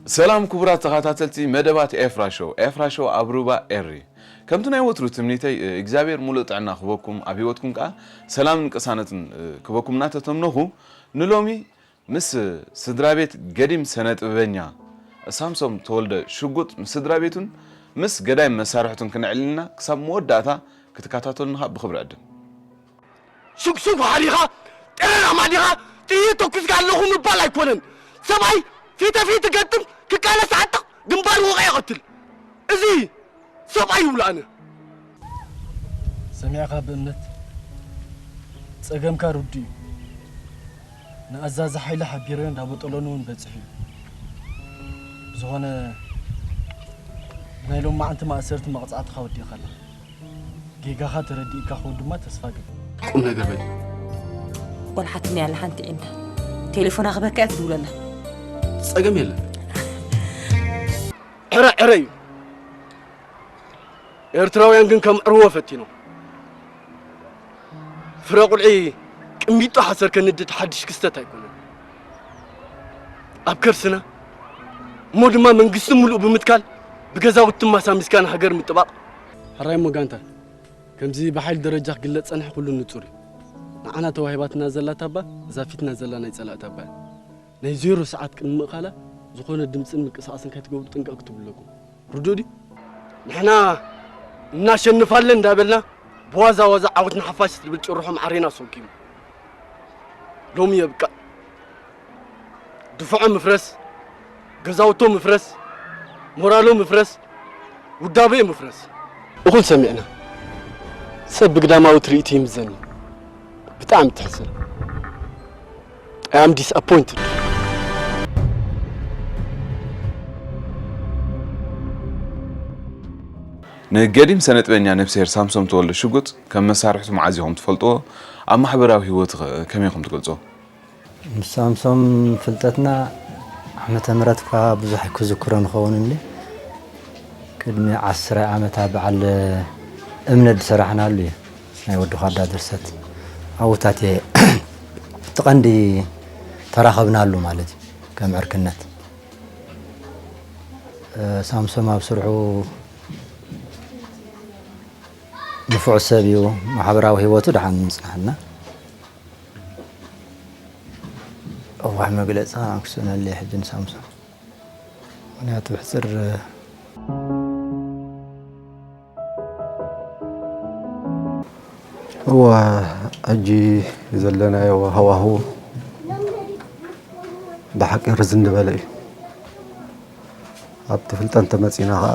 ሰላም ክቡራት ተኸታተልቲ መደባት ኤፍራ ሾው፣ ኤፍራ ሾው ኣብ ሩባ ኤሪ። ከምቲ ናይ ወትሩ ትምኒተይ፣ እ፣ እግዚኣብሔር ሙሉእ ጥዕና ክበኩም፣ ኣብ ህይወትኩም ከኣ ሰላምን ቅሳነትን፣ እ፣ ክበኩም እናተተምነኹ፣ ንሎሚ ምስ ስድራ ቤት ገዲም ሰነ ጥበበኛ ሳምሶም ተወልደ ሽጉጥ፣ ምስ ስድራ ቤቱን ምስ ገዳይም መሳርሕቱን ክንዕልልና ክሳብ መወዳእታ ክትከታተሉና ብኽብሪ ዕድም። ሹክሹክ ሓዲኻ፣ ጠረራም ኣዲኻ፣ ጥይት ተኩስካ ኣለኹ ምባል ኣይኮነን። ሰብኣይ ፊተ ፊት ገጥም፣ ክቃለስ ዓጥቕ፣ ግንባር ወቐ ይቐትል። እዚ ሰብኣይ ይብሉ ኣነ። ሰሚዕኻ ብእምነት ጸገምካ ርዱእ እዩ። ንኣዛዚ ሓይሊ ሓቢረዮ እንዳበጠሎኒ እውን በጺሑ እዩ። ብዝኾነ ናይ ሎማዓንቲ ማእሰርቲ መቕጻዕትኻ ወዲእኻ ኣለኻ። ጌጋኻ ተረዲእካ ክውን ድማ ተስፋ እገብር። ቁም ነገር በል። ቆልሓትኒ ኣላ ሓንቲ ዒንዳ ቴሌፎና ክበካ እያ ትድውለላ። ጸገም የለን። ዕረ ዕረ እዩ። ኤርትራውያን ግን ከምዕርዎ ፈቲኖም። ፍረ ቁልዒ ቅሚጦ ሓሰር ከንድድ ሓድሽ ክስተት ኣይኮነን። ኣብ ከርስና እሞ ድማ መንግስቲ ሙሉእ ብምትካል ብገዛውቲ ማሳሚስካ ንሃገር ምጥባቕ። ሕራይ እሞ ጋንታ፣ ከምዚ ብሓይሊ ደረጃ ክግለጽ ጸንሐ ኩሉ ንጹር እዩ። ንዓና ተዋሂባትና ዘላ ታባ እዛ ፊትና ዘላ ናይ ጸላእታ እባ እያ። ናይ ዜሮ ሰዓት ቅድሚ ምእኻላ ዝኾነ ድምጽን ምንቅስቓስን ከይትገብሩ ጥንቀቕ ክትብሉ ኣለኩም። ርዱእ ድዩ? ንሕና እናሸንፋለን እንዳበልና ብዋዛ ዋዛ ዓወት ንሓፋሽ ትብል ጭርሖ ማዕሬና ሰኪሙ። ሎሚ የብቅዕ። ድፍዖ ምፍረስ፣ ገዛውቶ ምፍረስ፣ ሞራሎ ምፍረስ፣ ውዳበ ምፍረስ። እኹል ሰሚዕና። ሰብ ብግዳማዊ ትርኢቱ ይምዘን። ብጣዕሚ ተሕዝን። I am disappointed። ንገዲም ሰነጥበኛ ነብስሄር ሳምሶም ተወልደ ሽጉጥ ከም መሳርሕቱ መዓዝ ኢኹም ትፈልጥዎ? ኣብ ማሕበራዊ ህይወቱ ኸ ከመይ ኢኹም ትገልጾ? ምስ ሳምሶም ፍልጠትና ዓመተ ምህረት እኳ ብዙሕ ክዝክሮ ንኸውን እንዲ ቅድሚ ዓስረ ዓመት ኣብ በዓል እምነ ዝሰራሕናሉ እዩ። ናይ ወዲ ኳዳ ድርሰት ኣብኡታት እየ እቲ ቀንዲ ተራኸብናሉ ማለት እዩ። ከም ዕርክነት ሳምሶም ኣብ ስርሑ ንፉዕ ሰብ እዩ። ማሕበራዊ ህይወቱ ደሓን ምጽናሕና እዋሕ መግለጺ ክስእነሉ ሕጂ ንሳምሶም ምክንያቱ ብሕፅር እወ ሕጂ ዘለናዮ ሃዋሁ ብሓቂ ርዝን ዝበለ እዩ። ኣብቲ ፍልጠን ተመፂና ከዓ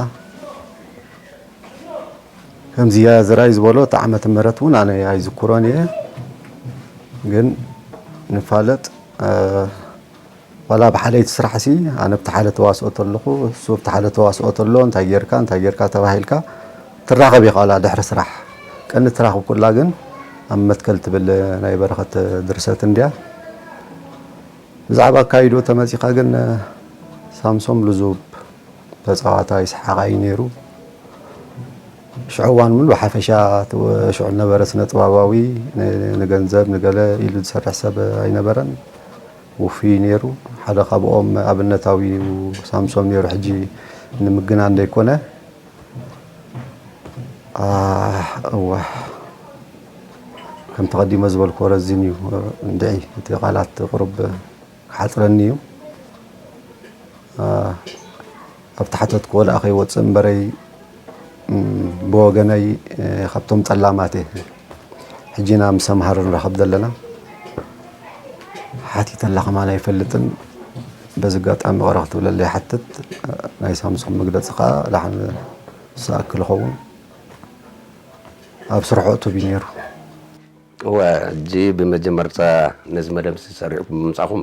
ከምዚ ያዝራይ ዝበሎ እቲ ዓመተ ምህረት እውን ኣነ ኣይዝክሮን እየ። ግን ንፋለጥ ዋላ ብሓደ ኣይትስራሕ ሲ ኣነ ብቲ ሓደ ተዋስኦ ተለኹ እሱ ብቲ ሓደ ተዋስኦ ተሎ እንታይ ጌርካ እንታይ ጌርካ ተባሂልካ ትራኸብ ኢኻ ዋላ ድሕሪ ስራሕ ቀንዲ ትራኽብ ኩላ ግን ኣብ መትከል ትብል ናይ በረኸት ድርሰት እንድያ። ብዛዕባ ኣካይድኡ ተመጺኻ ግን ሳምሶም ልዙብ ተጻዋታይ ሰሓቓይ ነይሩ። ሽዑ እዋን እውን ብሓፈሻ እቲ ሽዑ ዝነበረ ስነ ጥበባዊ ንገንዘብ ንገለ ኢሉ ዝሰርሕ ሰብ ኣይነበረን። ውፉይ ነይሩ። ሓደ ካብኦም ኣብነታዊ እዩ ሳምሶም ነይሩ። ሕጂ ንምግናን ዘይኮነ ኣህ እወ ከምቲ ቀዲመ ዝበልኩዎ ረዚን እዩ እንድዒ እቲ ቃላት ቁሩብ ክሓፅረኒ እዩ። ኣብቲ ሓተትክዎ ደኣ ከይወፅእ እምበረይ ብወገነይ ካብቶም ጠላማት እየ። ሕጂ ኢና ምስ ኣምሃሩ ንራኸብ ዘለና። ሓቲተላ ከማን ኣይፈልጥን። በዚ ኣጋጣሚ ቅረ ክትብለለይ ይሓትት። ናይ ሳምሶም መግለፂ ከዓ ደሓን ዝኣክል ይኸውን። ኣብ ስርሑ ዕቱብ እዩ ነይሩ። እወ ሕጂ ብመጀመርታ ነዚ መደብ እዚ ሰሪዕኩም ብምምጻእኩም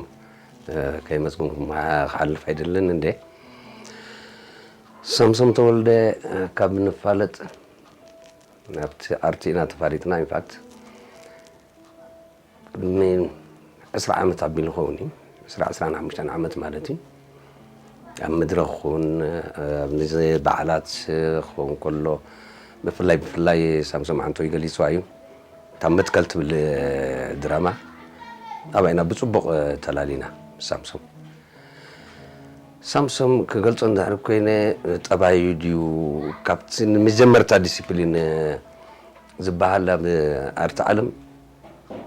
ከየመስገንኩም ክሓልፍ ኣይደልን እንዴ። ሳምሶም ተወልደ ካብ ንፋለጥ ናብቲ ኣርቲ ኢና ተፋሊጥና። ኢንፋክት ቅድሚ ዕስራ ዓመት ኣቢሉ ኸውን እዩ። ዕስራ ዕስራን ሓሙሽተን ዓመት ማለት እዩ። ኣብ መድረኽ ኹን ኣብ ንዚ በዓላት ክኸውን ከሎ ብፍላይ ብፍላይ ሳምሶም ዓንቶ ይገሊፅዋ እዩ። እታ መትከል ትብል ድራማ ኣባይና ብፅቡቕ ተላሊና ሳምሶም ሳምሶም ክገልጾ እንድሕር ኮይነ፣ ጠባዩ ድዩ ካብቲ ንመጀመርታ ዲሲፕሊን ዝበሃል ኣብ ኣርት ዓለም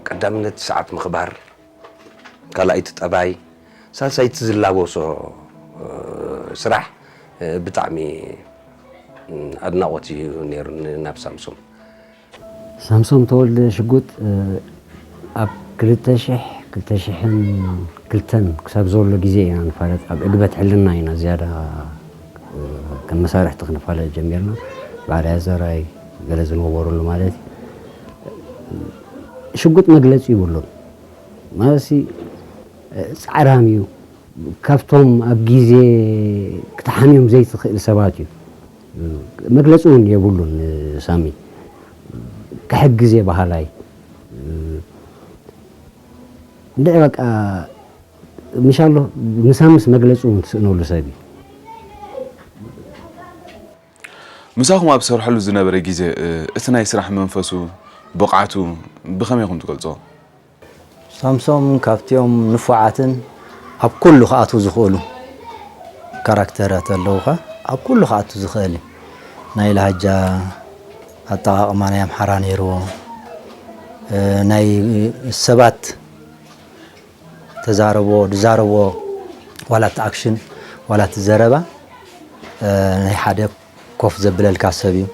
ቀዳምነት ሰዓት ምኽባር፣ ካልኣይቲ ጠባይ፣ ሳልሳይቲ ዝላበሶ፣ እ፣ ስራሕ፣ እ፣ ብጣዕሚ፣ እ፣ ኣድናቖት እዩ ነይሩኒ ናብ ሳምሶም። ሳምሶም ተወልደ ሽጉጥ፣ እ፣ ኣብ ክልተ ሽሕ፣ ክልተ ሽሕን ክልተን ክሳብ ዘሎ ግዜ ኢና ንፋለጥ። ኣብ ዕግበት ሕልና ኢና ዝያዳ፣ እ፣ ከም መሳርሕቲ ክንፋለጥ ጀሚርና። ባርያ ዘራይ ገለ ዝነበረሉ ማለት እዩ። ሽጉጥ መግለጺ ይብሉን። ማለትሲ፣ እ፣ ጻዕራም እዩ። ካብቶም ኣብ ግዜ ክትሓምዮም ዘይትኽእል ሰባት እዩ። መግለጺ እውን የብሉን። ሳሚ ክሕግዝ እየ በሃላይ። እንድዒ በቃ ምሻሎ ምሳምስ መግለጺ እውን ትስእነሉ ሰብ እዩ። ምሳኹም ኣብ ትሰርሐሉ ዝነበረ ግዜ፣ እ፣ እቲ ናይ ስራሕ መንፈሱ፣ ብቕዓቱ ብኸመይ ኢኹም ትገልጽዎ? ሳምሶም ካብቲኦም ንፉዓትን ኣብ ኩሉ ክኣትዉ ዝኽእሉ ካራክተራት ኣለዉኻ። ኣብ ኩሉ ክኣቱ ዝኽእል እዩ። ናይ ላህጃ ኣጠቓቕማ ናይ ኣምሓራ ነይርዎ። እ፣ ናይ ሰባት ተዛረቦ፣ ዝዛረቦ ዋላ እቲ ኣክሽን ዋላ እቲ ዘረባ፣ እ፣ ናይ ሓደ ኮፍ ዘብለልካ ሰብ እዩ።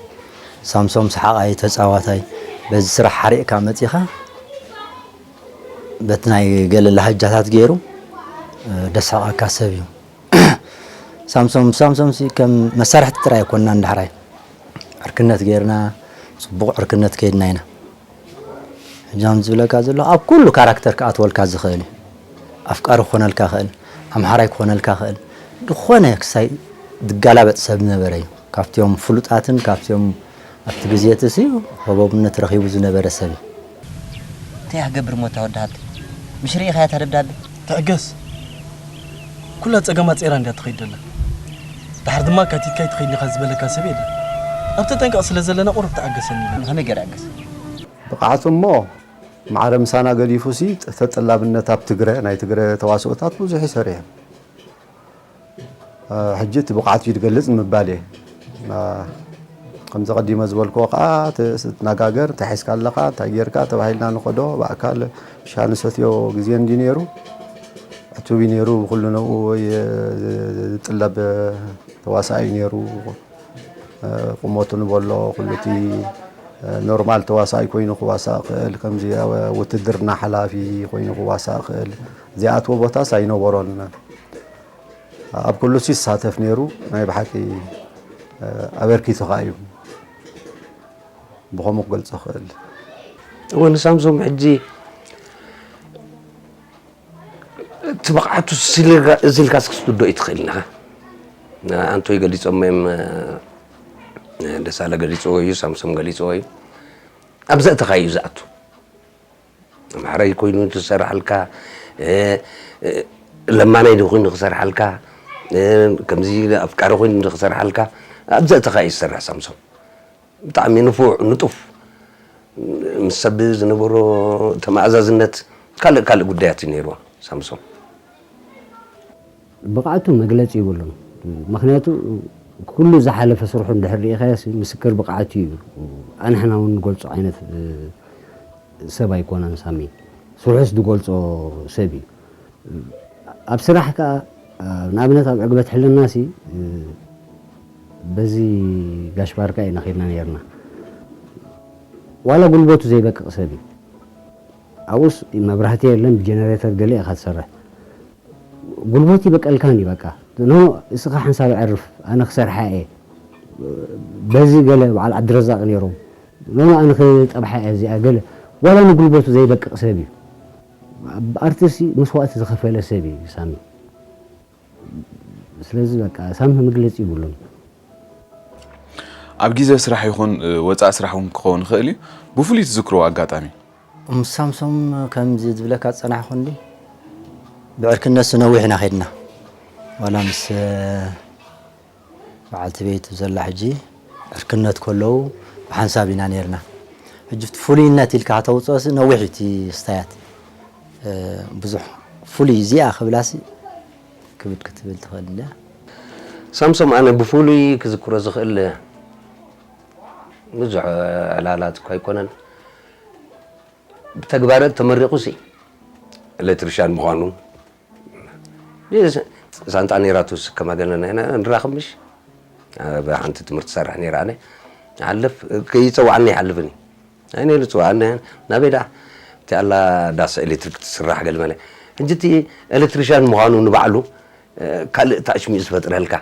ሳምሶም ሰሓቓይ፣ ተጻዋታይ፣ በዚ ስራሕ ሓሪቕካ መጺኻ፣ በቲ ናይ ገለ ላህጃታት ገይሩ፣ እ፣ ደስሕቐካ ሰብ እዩ። ሳምሶም፣ ሳምሶም ሲ ከም መሳርሕቲ ጥራይ ኣይኮንናን ዳሕራይ። ዕርክነት ገይርና፣ ጽቡቕ ዕርክነት ከይድና ኢና። ሕጂ ከም ዝብለካ ዘለኹ፣ ኣብ ኩሉ ካራክተር ክኣትወልካ ዝኽእል እዩ። ኣፍቃሪ ክኾነልካ ይኽእል፣ ኣምሓራይ ክኾነልካ ይኽእል፣ ዝኾነ ክሳይ ዝጋላበጥ ሰብ ዝነበረ እዩ። ካብቲኦም ፍሉጣትን ካብቲኦም ኣብቲ ግዜ እቲ ሲ ህቦብነት ረኺቡ ዝነበረ ሰብ እዩ። እንታይ እያ ክገብር እሞ እታ ወዲ ሃብቲ? ምሽ ርኢኻያ እታ ደብዳቤ? ትዕገስ። ኩላ ጸገማት ጼራ እንድያ ትኸይድ ዘላ። ድሓር ድማ ኣካቲትካ ኣይትኸይድን ኢኻ ዝበለካ ሰብ የለን። ኣብ ተጠንቀቕ ስለ ዘለና ቁሩብ ተዓገሰኒ ኢለ። ከመይ ገይረ እዕገስ? ብቕዓቱ እሞ ማዕረ ምሳና ገዲፉሲ ተጠላብነት ኣብ ትግረ፣ ናይ ትግረ ተዋስኦታት ብዙሕ እዩ ሰሪሑ። ሕጂ እቲ ብቕዓቱ እዩ ዝገልጽ ንምባል እየ። ከምዚ ቀዲመ ዝበልክዎ ከዓ ትነጋገር፣ እንታይ ሒዝካ ኣለኻ፣ እንታይ ጌርካ ተባሂልና ንኸዶ ብኣካል ሻሂ ንሰትዮ ግዜ እንዲ ነይሩ። ዕቱብ እዩ ነይሩ፣ ብኩሉ ነብኡ ዝጥለብ ተዋሳኢ እዩ ነይሩ። ቁመቱ ንበሎ፣ ኩሉ እቲ ኖርማል ተዋሳኢ ኮይኑ ክዋሳእ ክእል፣ ከምዚ ውትድርና ሓላፊ ኮይኑ ክዋሳእ ክእል፣ ዘይኣትዎ ቦታስ ኣይነበሮን። ኣብ ኩሉሲ ይሳተፍ ነይሩ። ናይ ብሓቂ ኣበርኪቱ ከኣ እዩ፣ ብኸምኡ ክገልጾ ክእል። እወ፣ ንሳምሶም ሕጂ እቲ ብቕዓቱ እዚ ኢልካስ ክትውድኦ ኣይትኽእልን ኢኻ። ኣንቶይ ገሊጾሞ እዮም፣ ደሳለ ገሊጽዎ እዩ፣ ሳምሶም ገሊጽዎ እዩ። ኣብ ዘእተኻዮ እዩ ዝኣቱ። ኣምሓራይ ኮይኑ ክሰርሓልካ፣ ለማናይ ዶ ኮይኑ ክሰርሓልካ፣ ከምዚ ኣፍቃሪ ኮይኑ ዶ ክሰርሓልካ፣ ኣብ ዘእተኻዮ እዩ ዝሰርሕ ሳምሶም። ብጣዕሚ ንፉዕ፣ ንጡፍ፣ ምስ ሰብ ዝነበሮ ተመኣዛዝነት፣ ካልእ ካልእ ጉዳያት እዩ ነይርዎ ሳምሶም። ብቕዓቱ መግለጺ ይብሉን። ምኽንያቱ ኩሉ ዝሓለፈ ስርሑ እንድሕር ርኢኻዮሲ ምስክር ብቕዓቱ እዩ። ኣንሕና እውን ንገልጾ ዓይነት ሰብ ኣይኮነን ሳሚ። ስርሑስ ዝገልጾ ሰብ እዩ። ኣብ ስራሕ ከኣ ንኣብነት ኣብ ዕግበት ሕልናሲ በዚ ጋሽ ባርካ ኢና ኸይድና ነይርና። ዋላ ጉልበቱ ዘይበቅቕ ሰብ እዩ። ኣብኡስ መብራህቲ የለን፣ ብጀነሬተር ገለ ኢኻ ትሰርሕ። ጉልበቱ ይበቀልካን እዩ በቃ። ኖ፣ እስኻ ሓንሳብ ኣዕርፍ፣ ኣነ ክሰርሓ እየ። በዚ ገለ በዓል ዓብድረዛቕ ነይሮም። ኖ፣ ኣነ ክጠብሓ እየ እዚኣ ገለ። ዋላ ንጉልበቱ ዘይበቅቕ ሰብ እዩ። ኣብ ኣርትሲ መስዋእቲ ዝኸፈለ ሰብ እዩ ሳሚ። ስለዚ በቃ ሳሚ መግለጺ ይብሉን። ኣብ ግዜ ስራሕ ይኹን ወጻእ ስራሕ እውን ክኸውን ይኽእል እዩ። ብፍሉይ ትዝክርዎ ኣጋጣሚ? ምስ ሳምሶም ከምዚ ዝብለካ ዝጸናሕኩ እንዲ ብዕርክነትሲ ነዊሕ ኢና ኸይድና። ዋላ ምስ በዓልቲ ቤቱ ዘላ ሕጂ ዕርክነት ከለዉ ብሓንሳብ ኢና ነይርና። ሕጂ እቲ ፍሉይነት ኢልካ ከተውፅኦሲ ነዊሕ እዩ እቲ ስታያት። ብዙሕ ፍሉይ እዚኣ ክብላሲ ክብድ ክትብል ትኽእል እንድያ። ሳምሶም ኣነ ብፍሉይ ክዝክሮ ዝኽእል ብዙሕ ዕላላት እኳ ኣይኮነን። ብተግባረ ተመሪቑ ሲ ኤሌክትሪሻን ምዃኑ ሳንጣ ነይራቱ ስከማ ገለና ኢና ንራኸብ ምሽ ኣብ ሓንቲ ትምህርቲ ትሰርሕ ነይራ ኣነ ሓልፍ ከይፀዋዕኒ ይሓልፍኒ ኣይነ ልፅዋዕ ኣነ ናበይ ደኣ እቲ ኣላ ዳስ ኤሌክትሪክ ትስራሕ ገልመለ ሕጂ እቲ ኤሌክትሪሻን ምዃኑ ንባዕሉ ካልእ ታሽሚኡ ዝፈጥረልካ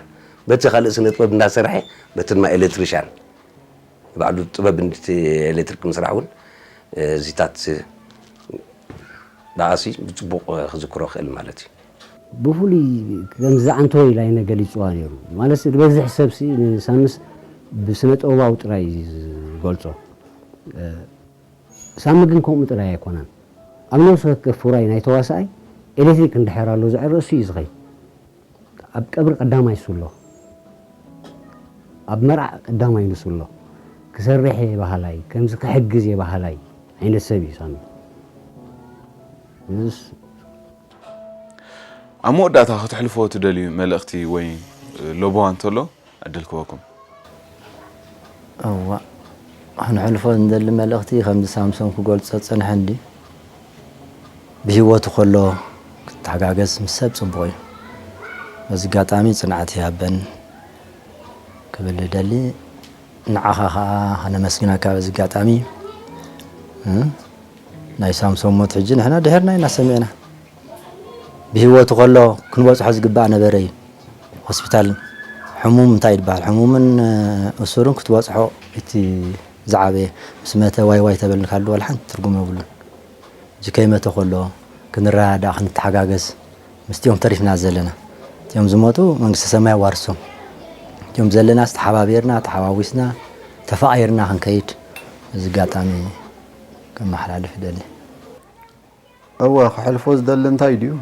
በቲ ካልእ ስነ ጥበብ እንዳሰርሐ በቲ ድማ ኤሌክትሪሻን ባዕሉ ጥበብ እንድቲ ኤሌክትሪክ ምስራሕ እውን እዚታት ብኣሲ ብፅቡቕ ክዝክሮ ክእል ማለት እዩ። ብፍሉይ ከምዚ ዝዓንተወ ኢላ ይነ ገሊፅዋ ነይሩ ማለት ዝበዝሕ ሰብሲ ንሳምስ ብስነ ጥበባዊ ጥራይ እዩ ዝገልፆ ሳሚ ግን ከምኡ ጥራይ ኣይኮነን ኣብ ነብሲ ወከፍ ፍራይ ናይ ተዋሳኣይ ኤሌክትሪክ እንድሕር ኣሎ ዝዕረ እሱ እዩ ዝኸይድ ኣብ ቀብሪ ቀዳማይ ንሱ ኣሎ፣ ኣብ መርዓ ቀዳማይ ንሱ ኣሎ፣ ክሰርሕ እየ በሃላይ፣ ከምዚ ክሕግዝ እየ በሃላይ ዓይነት ሰብ እዩ ሳሚ። እስ ኣብ መወዳእታ ከተሕልፍዎ ትደልዩ መልእኽቲ ወይ ለበዋ እንተሎ ዕድል ክበኩም። እዋ ክነሕልፎ ንደሊ መልእኽቲ ከምዚ ሳምሶን ክገልጾ ዝጸንሐ እንድዩ። ብህይወቱ ከሎ ክትሓጋገዝ ምስ ሰብ ጽቡቕ እዩ። በዚ ኣጋጣሚ ጽንዓት ይሃበን ክብል እደሊ። ንዓኻ ኸኣ ነመስግነካ በዚ ኣጋጣሚ። ናይ ሳምሶን ሞት ሕጂ ንሕና ድሒርና ኢና ሰሚዕና። ብህይወቱ ከሎ ክንበጽሖ ዝግባእ ነበረ እዩ። ሆስፒታል ሕሙም እንታይ ይበሃል? ሕሙምን እሱርን ክትበጽሖ እቲ ዝዓበየ። ምስ መተ ዋይ ዋይ ተበልካሉ ዋላ ሓንቲ ትርጉም የብሉን። እዚ ከይመተ ከሎ ክንረዳዳእ ክንተሓጋገዝ ምስቲኦም ተሪፍና ዘለና። እቲኦም ዝሞቱ መንግስተ ሰማይ ኣዋርሶም። እቲኦም ዘለና ተሓባቢርና ተሓዋዊስና ተፋቒርና ክንከይድ እዚ ኣጋጣሚ ከመሓላልፍ ይደሊ። እወ ክሕልፎ ዝደሊ እንታይ ድዩ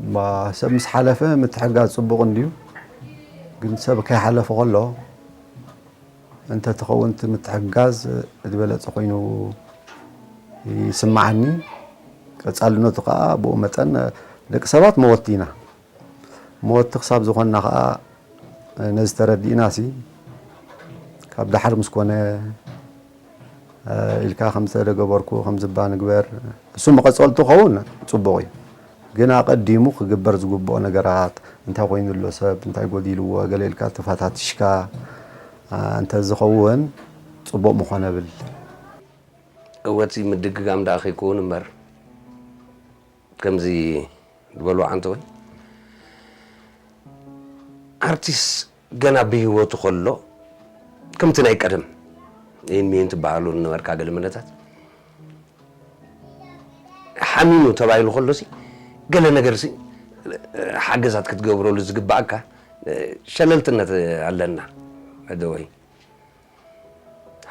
እባ ሰብ ምስ ሓለፈ ምትሕጋዝ ፅቡቕ እንድዩ ግን ሰብ ከይሓለፈ ከሎ እንተትኸውን እቲ ምትሕጋዝ ዝበለፀ ኮይኑ ይስማዓኒ ቀፃልነቱ ከዓ ብኡ መጠን ደቂ ሰባት መወቲ ኢና መወቲ ክሳብ ዝኾንና ከዓ ነዚ ተረዲእና ሲ ካብ ዳሓር ምስ ኮነ ኢልካ ከምዚ ተደገበርኩ ከምዚ እባ ንግበር እሱ መቐፀልቱ ኸውን ፅቡቕ እዩ ግን ኣቐዲሙ ክግበር ዝግብኦ ነገራት እንታይ ኮይኑ ኣሎ ሰብ እንታይ ጎዲልዎ ገለ ኢልካ ተፋታቲሽካ እንተዝኸውን ፅቡቕ ምኾነ ብል እወ እቲ ምድግጋም ደኣ ከይከውን እምበር ከምዚ ዝበልዎ ዓንተወይ ኣርቲስት ገና ብህይወቱ ከሎ ከምቲ ናይ ቀደም ይህን ሚህን ትበሃሉ ዝነበርካ ገለ መለታት ሓሚሙ ተባሂሉ ከሎሲ ገለ ነገርሲ ሓገዛት ክትገብረሉ ዝግባኣካ ሸለልትነት ኣለና መደወይ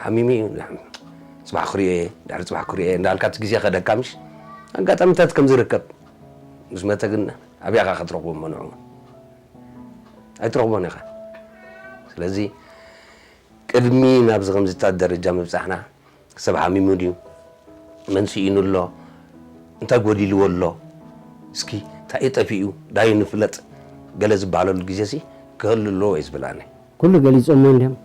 ሓሚሙ እዩ ጽባሕ ክሪኦ እየ ድሕሪ ጽባሕ ክሪኦ እየ እንዳልካ እቲ ግዜ ከደካ ምሽ ኣጋጣሚታት ከም ዝርከብ ምስ መተ ግን ኣብያኻ ክትረኽቦ መንዑ ኣይትረኽቦን ኢኻ ስለዚ ቅድሚ ናብዚ ከምዚታት ደረጃ ምብጻሕና ሰብ ሓሚሙ ድዩ መን ስኢኑ ኣሎ እንታይ ጎዲልዎ ኣሎ እስኪ እንታይ እዩ ጠፊኡ ዳዩ ንፍለጥ ገለ ዝበሃለሉ ግዜሲ ክህሉ ኣለዎ እየ ዝብል ኣነ ኩሉ ገሊጾሞ እንድዮም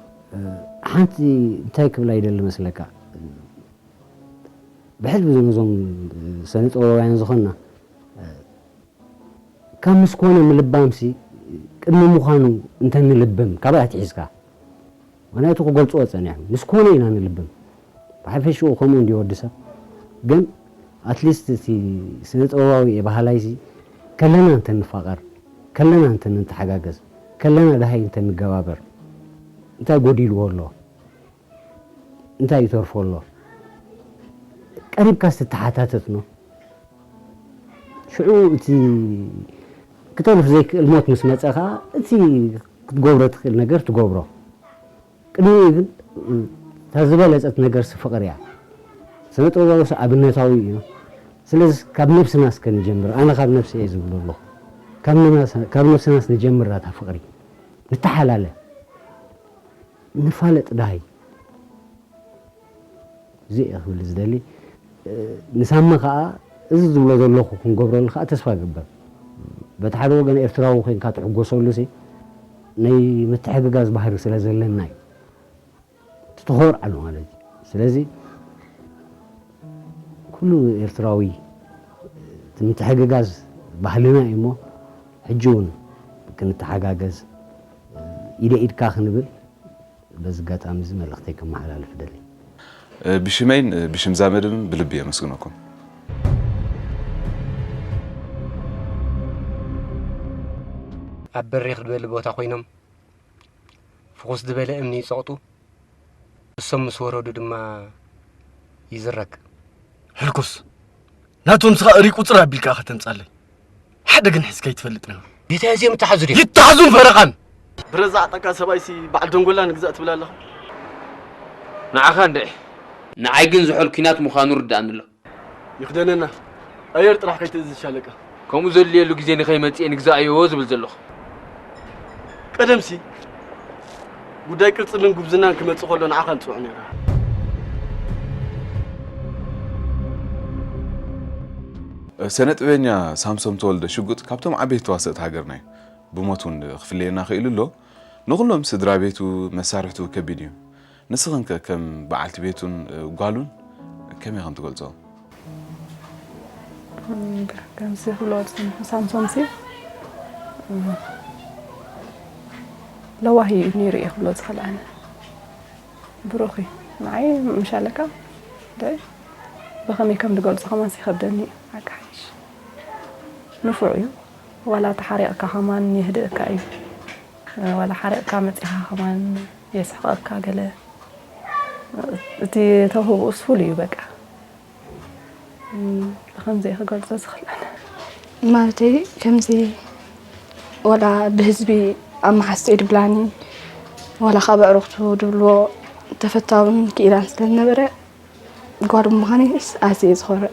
ሓንቲ እንታይ ክብላ ይደሊ መስለካ ብሕልፊ ነዞም ሰነ ጥበባውያን ዝኾንና ካብ ምስ ኮነ ምልባምሲ ቅድሚ ምዃኑ እንተንልብም ካብኣ ትሒዝካ ምኽንያቱ ክገልፅዎ ፀኒሖም ምስ ኮነ ኢና ንልብም ብሓፈሽኡ ከምኡ እንዲ ወዲ ሰብ ግን ኣትሊስት እቲ ስነ ጥበባዊ እየ ባህላይሲ ከለና እንተንፋቐር ከለና እንተንተሓጋገዝ ከለና ደሃይ እንተንገባበር እንታይ ጎዲልዎ ኣሎ እንታይ ይተርፎ ኣሎ ቀሪብካ ስትተሓታተት ነው ሽዑ እቲ ክተርፍ ዘይክእል ሞት ምስ መፀ ከዓ እቲ ክትገብሮ ትኽእል ነገር ትገብሮ ቅድሚኡ ግን እታ ዝበለፀት ነገርሲ ፍቕሪ እያ ስነ ጥበባዊ ኣብነታዊ እዩ ስለዚ ካብ ነብስና እስከ ንጀምር ኣነ ካብ ነብሲ እየ ዝብሎ ኣለኹ ካብ ነብስናስ ንጀምር እታ ፍቕሪ ንተሓላለ ንፋለጥ ዳሃይ እዚ እየ ክብል ዝደሊ ንሳሚ ከዓ እዚ ዝብሎ ዘለኹ ክንገብረሉ ከዓ ተስፋ ግበር በቲ ሓደ ወገን ኤርትራዊ ኮይንካ ትሕጎሰሉ ሲ ናይ ምትሕግጋዝ ባህሪ ስለ ዘለና እዩ። እቲ ትኾርዓሉ ማለት እዩ። ስለዚ ኩሉ ኤርትራዊ እቲ ምትሕግጋዝ ባህልና እዩ እሞ ሕጂ እውን ክንተሓጋገዝ ኢደ ኢድካ ክንብል በዚ ኣጋጣሚ እዚ መልእኽተይ ከመሓላልፍ እደሊ። ብሽመይን ብሽም ዛመድን ብልቢ የመስግነኩም። ኣብ በሪኽ ዝበለ ቦታ ኮይኖም ፍኹስ ዝበለ እምኒ ይጸቕጡ፣ እሶም ምስ ወረዱ ድማ ይዝረግ። ሕልኩስ፣ ናቶም ስኻ እሪ ቁጽር ኣቢልካ ከተምጻለይ። ሓደ ግን ሒዝካ ይትፈልጥ ነው። ቤታ እዚኦም ይተሓዙ ድዮም? ይተሓዙን ፈረቓን። ብረዛ ኣጠቃ ሰብኣይሲ በዓል ደንጎላ ንግዛእ ትብል ኣለኻ? ንዓኻ እንድዒ። ንዓይ ግን ዝሑል ኲናት ምዃኑ ርድኣኒ ኣሎ። ይኽደነና። ኣየር ጥራሕ ከይትእዝዝ ሻለቃ። ከምኡ ዘድልየሉ ግዜ ንኸይመጽእ ንግዛእዮ ዝብል ዘለኹ። ቀደምሲ ጉዳይ ቅልጽምን ጉብዝናን ክመጽእ ከሎ ንዓኻ ንጽውዕ ነይርና። ሰነ ጥበበኛ ሳምሶም ተወልደ ሽጉጥ ካብቶም ዓበይቲ ተዋሰእቲ ሃገርና እዩ። ብሞት እውን ክፍለየና ክኢሉ ኣሎ። ንኹሎም ስድራ ቤቱ፣ መሳርሕቱ ከቢድ እዩ። ንስኽን ከ ከም በዓልቲ ቤቱን ጓሉን ከመይ ከም ትገልጾ? ከምዚ ክብሎ ዝጸንሑ ሳምሶም ሲ ለዋህ እዩ ነይሩ እየ ክብሎ ዝኽእል ኣነ። ብሩኽ እዩ ንዓይ ምሻለካ ደ ብኸመይ ከም ዝገልጾ ከማን ይኸብደኒ እዩ። ሓቂ ሓይሽ ንፉዕ እዩ። ዋላ ተሓሪቕካ ከማን የህድእካ እዩ። ዋላ ሓሪቕካ መጺኻ ከማን የስሕቐካ ገለ እቲ ተውህብኡስ ፍሉይ እዩ በቃ። ብኸምዚ እየ ክገልጾ ዝኽእል ኣነ። ማለተይ ከምዚ ዋላ ብህዝቢ ኣመሓስቶ ድብላኒ ዋላ ካብ ኣዕሩኽቱ ድብልዎ ተፈታውን ክኢላን ስለ ዝነበረ ጓል ብምዃነይ ኣዝየ ዝኾርዕ።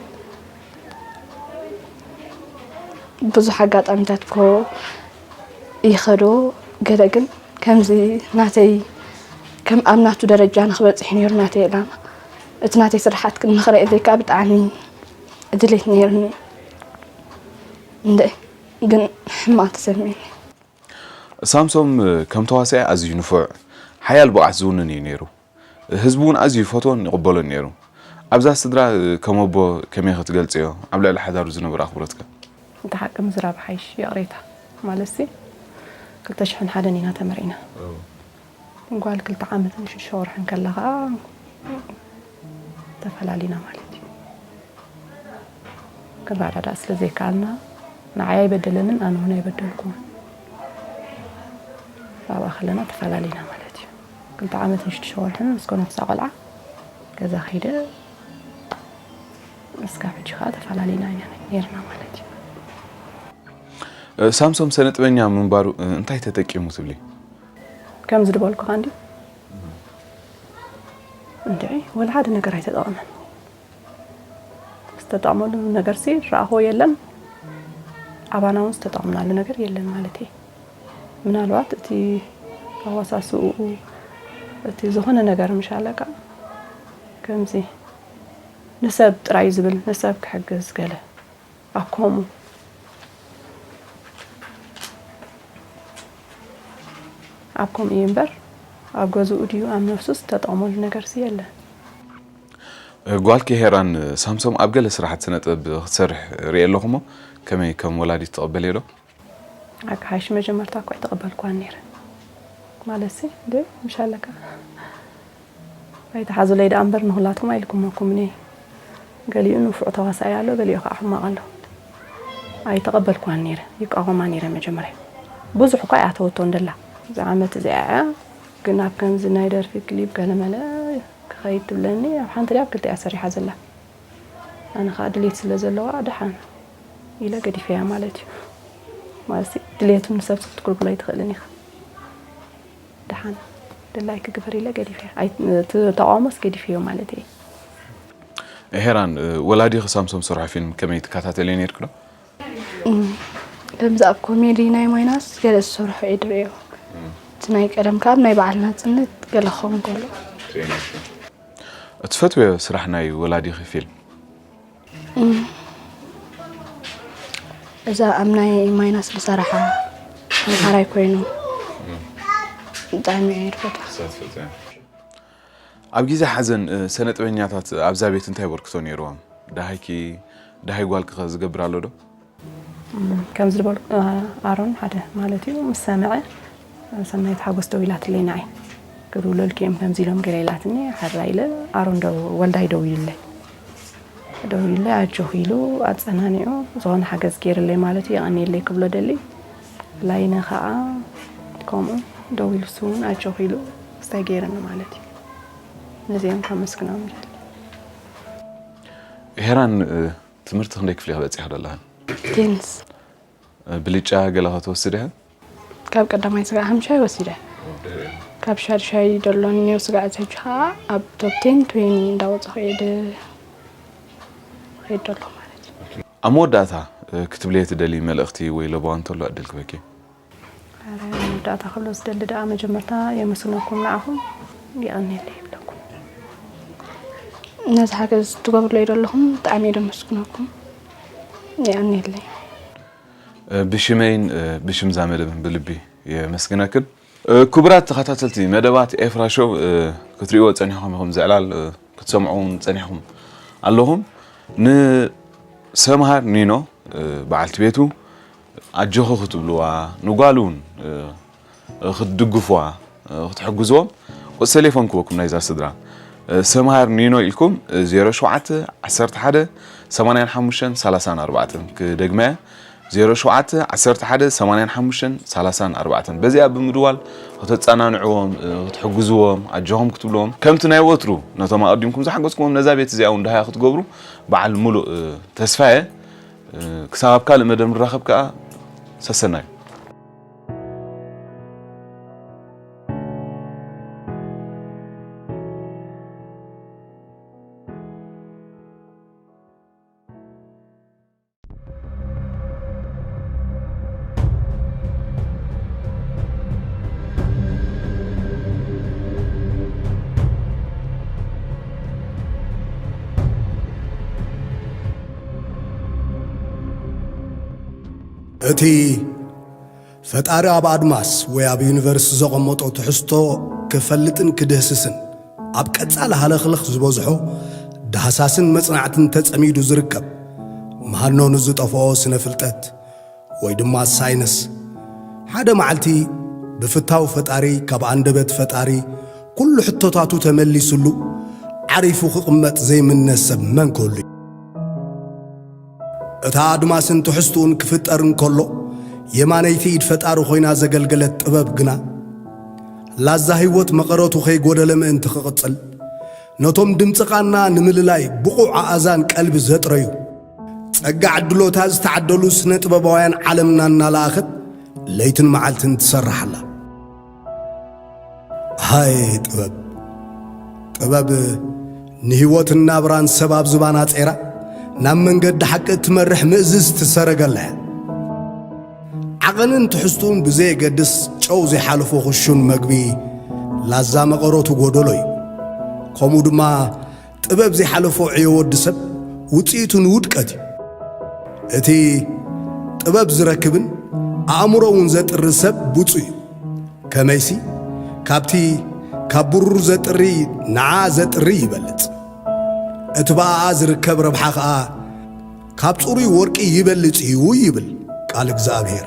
ብዙሕ ኣጋጣሚታት እኮ ይኸዶ ገለ ግን ከምዚ ናተይ ከም ኣብ ናቱ ደረጃ ንክበፅሕ ነይሩ ናተይ ዕላማ። እቲ ናተይ ስራሓት ግን ንክረእየለይ ከዓ ብጣዕሚ ድሌት ነይሩኒ። እንደ ግን ሕማቕ ተሰሚዕኒ። ሳምሶም ከም ተዋሳኢ ኣዝዩ ንፉዕ፣ ሓያል ብቕዓት ዝውንን እዩ ነይሩ። ህዝቢ እውን ኣዝዩ ይፈትዎን ይቕበሎን ነይሩ። ኣብዛ ስድራ ከም ኣቦ ከመይ ክትገልጽዮ? ኣብ ልዕሊ ሓዳሩ ዝነበሮ ኣኽብሮትከ? እቲ ሓቂ ምዝራብ ሓይሽ ይቕሬታ። ማለትሲ ክልተ ሽሕን ሓደን ኢና ተመርዒና። ጓል ክልተ ዓመትን ሽዱሽተ ወርሕን ከላ ኸዓ ተፈላሊና ማለት እዩ። ክንረዳዳእ ስለ ዘይከኣልና ንዓይ ኣይበደለንን ኣነ እውን ኣይበደልኩን። ኣብኣ ከለና ተፈላሊና ማለት እዩ። ክልተ ዓመትን ሽዱሽተ ወርሕን ምስ ኮነት እዛ ቆልዓ ገዛ ከይደ እስካብ ሕጂ ከዓ ተፈላሊና ኢና ነይርና ማለት እዩ። ሳምሶም ሰነጥበኛ ምንባሩ እንታይ ተጠቂሙ ትብሊ? ከምዚ ዝበልኩኻ እንዲ እንድዒ ወላ ሓደ ነገር ኣይተጠቐመን። ዝተጠቕመሉ ነገርሲ ዝረኣኽዎ የለን፣ ኣባና እውን ዝተጠቕምናሉ ነገር የለን ማለት እየ። ምናልባት እቲ ኣወሳስኡ እቲ ዝኾነ ነገር ምሻለካ ከምዚ ንሰብ ጥራይ ዝብል ንሰብ ክሕግዝ ገለ ኣብ ከምኡ ኣብ ከምኡ እዩ እምበር ኣብ ገዝኡ ድዩ ኣብ ነፍሱስ ተጠቕመሉ ነገርሲ የለን። ጓልኪ ሄራን ሳምሶም ኣብ ገለ ስራሓት ስነ ጥበብ ክትሰርሕ ርእየ ኣለኹ እሞ ከመይ ከም ወላዲት ትቕበልዮ ዶ? ኣካሓሽ መጀመርታ እኳ ኣይተቐበልኳን ነይረ ማለትሲ እንደ ምሻለካ ኣይትሓዙለይ ደኣ እምበር ንኹላትኩም ኣይልኩመኩምን እየ። ገሊኡ ንፉዕ ተዋሳኢ ኣሎ፣ ገሊኡ ከዓ ሕማቕ ኣሎ። ኣይተቐበልኩዋን ነይረ፣ ይቃወማ ነይረ መጀመርያ። ብዙሕ እኳ ኣይኣተወቶን ደላ። እዛ ዓመት እዚኣ እያ፣ ግን ኣብ ከምዚ ናይ ደርፊ ክሊፕ ገለመለ ክኸይድ ትብለኒ፣ ኣብ ሓንቲ ድያ ኣብ ክልተ እያ ሰሪሓ ዘላ። ኣነ ከዓ ድሌት ስለ ዘለዋ ደሓን ኢለ ገዲፈያ ማለት እዩ። ማለትሲ ድሌቱ ንሰብ ክትኩልኩሎ ኣይትኽእልን ኢኻ። ደሓን ድላይኪ ግበሪ ኢለ ገዲፈያ። ኣይ እቲ ተቃውሞስ ገዲፈዮ ማለት እየ። ሄራን ወላዲኺ ሳምሶም ዝሰርሖ ፊልም ከመይ ትከታተልዮ ነይርኪ ዶ? ከምዚ ኣብ ኮሜዲ ናይ ማይናስ ገለ ዝሰርሖ እየ ዝርእዮ። እቲ ናይ ቀደም ካብ ናይ በዓል ናጽነት ገለ ክኸውን ከሎ። ትፈትውዮ ስራሕ ናይ ወላዲኺ ፊልም? እዛ ኣብ ናይ ማይናስ ዝሰራሓ መምሃራይ ኮይኑ ብጣዕሚ እየ ዝፈትዋ። ኣብ ግዜ ሓዘን ሰነጥበኛታት ኣብዛ ቤት እንታይ በርክቶ ነይርዎም? ደሃይኪ ደሃይ ጓልኪ ከ ዝገብር ኣሎ ዶ? ከምዚ ዝበልኩ ኣሮን ሓደ ማለት እዩ ምስ ሰምዐ ሰናይት ሓጎስ ደዊላትለይ ንዓይ ክድውለልኪ እዮም ከምዚ ኢሎም ገለ ኢላትኒ ሓራ ኢለ ኣሮን ወልዳይ ደዊሉለይ ደዊሉለይ ኣጆኺ ኢሉ ኣጸናኒዑ ዝኾነ ሓገዝ ገይርለይ ማለት እዩ የቐንየለይ ክብሎ ደሊ ላይነ ኸዓ ከምኡ ደዊሉ እሱ እውን ኣጆኺ ኢሉ ስታይ ገይርኒ ማለት እዩ ነዚኦም ከመስግኖም ይደሊ ሄራን ትምህርቲ ክንደይ ክፍሊ ክበፂሕ ደለኻ? ቴንስ ብልጫ ገለ ክትወስድ ኢኻ? ካብ ቀዳማይ ስጋዕ ሓምሻይ ወሲደ ካብ ሻድሻይ ደሎ ኒው ስጋዕ ተጅ ከዓ ኣብ ቶፕ ቴን ትዌኒ እንዳወፅኹ እየ ድ- ኸይድ ደሎ ማለት እዩ ኣብ መወዳእታ ክትብልየ ትደሊ መልእኽቲ ወይ ለበዋ እንተሎ ዕድል ክበኪ ዳእታ ክብሎ ዝደሊ ደኣ መጀመርታ የመስግነኩም ንዓኹም የቐንየለይ ይብለኩም ነዚ ሓገዝ ትገብርለይ ዘለኹም ብጣዕሚ እየ ደመስግነኩም የቐንየለይ ብሽመይን ብሽም ዛመደብን ብልቢ የመስግነክን ክቡራት ተኸታተልቲ መደባት ኤፍራ ሾው ክትሪእዎ ጸኒሕኩም ኢኹም ዝዕላል ክትሰምዑ እውን ጸኒሕኩም ኣለኹም ንሰምሃር ኒኖ በዓልቲ ቤቱ ኣጆኹ ክትብልዋ ንጓሉ እውን ክትድግፍዋ ክትሕግዝዎም ቁጽሪ ቴሌፎን ክበኩም ናይዛ ስድራ ሰምሃር ኒኖ ኢልኩም 07 11 85 34 ክደግመያ 07 11 85 34 በዚኣ ብምድዋል ከተጸናንዕዎም ክትሕግዝዎም ኣጆኹም ክትብልዎም ከምቲ ናይ ወትሩ ነቶም ኣቐዲምኩም ዝሓገዝኩዎም ነዛ ቤት እዚኣ እውን ደሃያ ክትገብሩ በዓል ሙሉእ ተስፋየ ክሳብ ኣብ ካልእ መደብ ንራኸብ ከኣ ሰሰናዩ እቲ ፈጣሪ ኣብ ኣድማስ ወይ ኣብ ዩኒቨርስ ዘቐመጦ ትሕዝቶ ክፈልጥን ክድህስስን ኣብ ቀጻሊ ሃለኽለኽ ዝበዝሖ ዳህሳስን መጽናዕትን ተጸሚዱ ዝርከብ ምሃኖ ንዝጠፍኦ ስነ ፍልጠት ወይ ድማ ሳይንስ ሓደ መዓልቲ ብፍታው ፈጣሪ ካብ ኣንደበት ፈጣሪ ኩሉ ሕቶታቱ ተመሊስሉ ዓሪፉ ክቕመጥ ዘይምነ ሰብ መን ክህሉ እዩ? እታ ኣድማስን ትሕዝትኡን ክፍጠር እንከሎ የማነይቲ ኢድ ፈጣሪ ኮይና ዘገልገለት ጥበብ ግና ላዛ ህይወት መቐረቱ ከይጎደለ ምእንቲ ክቕጽል ነቶም ድምፂ ቃና ንምልላይ ብቑዕ ኣእዛን ቀልቢ ዘጥረዩ ጸጋ ዕድሎታ ዝተዓደሉ ስነ ጥበባውያን ዓለምና እናለኣኸት ለይትን መዓልትን ትሰርሕ ኣላ። ሃይ ጥበብ! ጥበብ ንህይወትን ናብራን ሰብ ኣብ ዝባና ጸይራ ናብ መንገዲ ሓቂ እትመርሕ ምእዝዝቲ ሰረገላ እያ። ዓቐንን ትሕዝትኡን ብዘየገድስ ጨው ዘይሓለፎ ክሹን መግቢ ላዛ መቐረቱ ጎደሎ እዩ። ከምኡ ድማ ጥበብ ዘይሓለፎ ዕዮ ወዲ ሰብ ውጽኢቱ ንውድቀት እዩ። እቲ ጥበብ ዝረክብን ኣእምሮ እውን ዘጥሪ ሰብ ብፁዕ እዩ። ከመይሲ ካብቲ ካብ ብሩር ዘጥሪ ንዓ ዘጥሪ ይበልጽ። እቲ ብኣኣ ዝርከብ ረብሓ ኸኣ ካብ ጽሩይ ወርቂ ይበልጽ እዩ ይብል ቃል እግዚኣብሔር።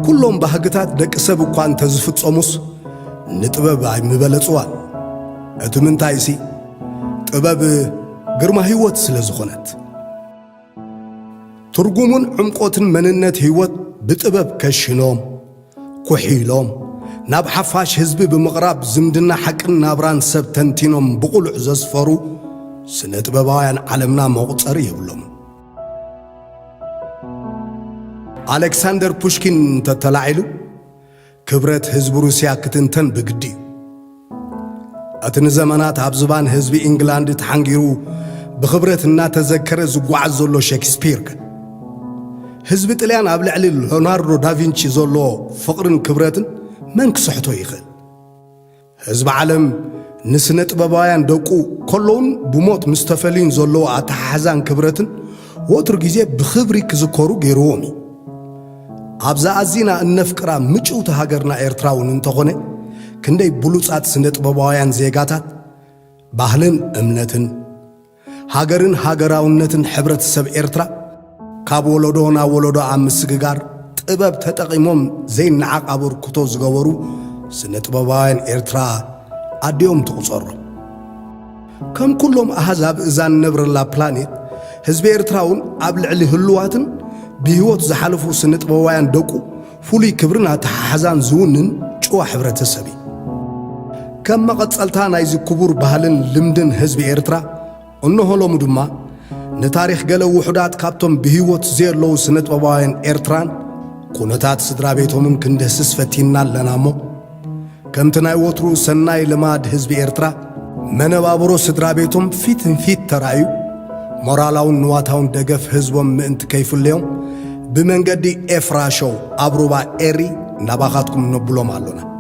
ኩሎም ባህግታት ደቂ ሰብ እኳ እንተዝፍጸሙስ ንጥበብ ኣይምበለጽዋን። እቲ ምንታይሲ ጥበብ ግርማ ህይወት ስለ ዝኾነት። ትርጉሙን ዕምቆትን መንነት ህይወት ብጥበብ ከሽኖም፣ ኩሒሎም፣ ናብ ሓፋሽ ህዝቢ ብምቕራብ ዝምድና ሓቅን ናብራን ሰብ ተንቲኖም ብቑሉዕ ዘስፈሩ ስነ ጥበባውያን ዓለምና መቑጸሪ የብሎምን። ኣሌክሳንደር ፑሽኪን እንተተላዒሉ ክብረት ህዝቢ ሩስያ ክትንተን ብግዲ እዩ። እቲ ንዘመናት ኣብ ዝባን ህዝቢ ኢንግላንድ ተሓንጊሩ ብኽብረት እናተዘከረ ዝጓዓዝ ዘሎ ሸክስፒር ግን ህዝቢ ጥልያን ኣብ ልዕሊ ሎናርዶ ዳቪንቺ ዘሎ ፍቕርን ክብረትን መን ክስሕቶ ይኽእል? ህዝቢ ዓለም ንስነ ጥበባውያን ደቁ ከለውን ብሞት ምስ ተፈልዩን ዘለዎ ኣተሓሕዛን ክብረትን ወትሩ ግዜ ብኽብሪ ክዝከሩ ገይርዎም እዩ። ኣብዛ ኣዚና እነፍቅራ ምጭውቲ ሃገርና ኤርትራ እውን እንተኾነ፣ ክንደይ ብሉጻት ስነ ጥበባውያን ዜጋታት፣ ባህልን እምነትን፣ ሃገርን ሃገራውነትን ሕብረተሰብ ኤርትራ ካብ ወለዶ ናብ ወለዶ ኣብ ምስግጋር ጥበብ ተጠቒሞም ዘይነዓቕ ኣበርክቶ ዝገበሩ ስነ ጥበባውያን ኤርትራ ኣዲኦም ትቑጸሮም። ከም ኩሎም ኣሃዛብ እዛ ንነብረላ ፕላኔት፣ ህዝቢ ኤርትራ እውን ኣብ ልዕሊ ህሉዋትን ብህይወት ዝሓለፉ ስነ ጥበባውያን ደቁ ፍሉይ ክብርን ኣተሓሕዛን ዝውንን ጭዋ ሕብረተሰብ እዩ። ከም መቐጸልታ ናይዚ ክቡር ባህልን ልምድን ህዝቢ ኤርትራ፣ እንሆ ሎሚ ድማ ንታሪኽ ገለ ውሑዳት ካብቶም ብህይወት ዘየለዉ ስነ ጥበባውያን ኤርትራን ኩነታት ስድራ ቤቶምን ክንድህስስ ፈቲንና ኣለና እሞ፣ ከምቲ ናይ ወትሩ ሰናይ ልማድ ህዝቢ ኤርትራ፣ መነባብሮ ስድራ ቤቶም ፊት ንፊት ተራእዩ፣ ሞራላውን ንዋታውን ደገፍ ህዝቦም ምእንቲ ከይፍለዮም፣ ብመንገዲ ኤፍራ ሾው ኣብ ሩባ ኤሪ ናባኻትኩም ነብሎም ኣሎና።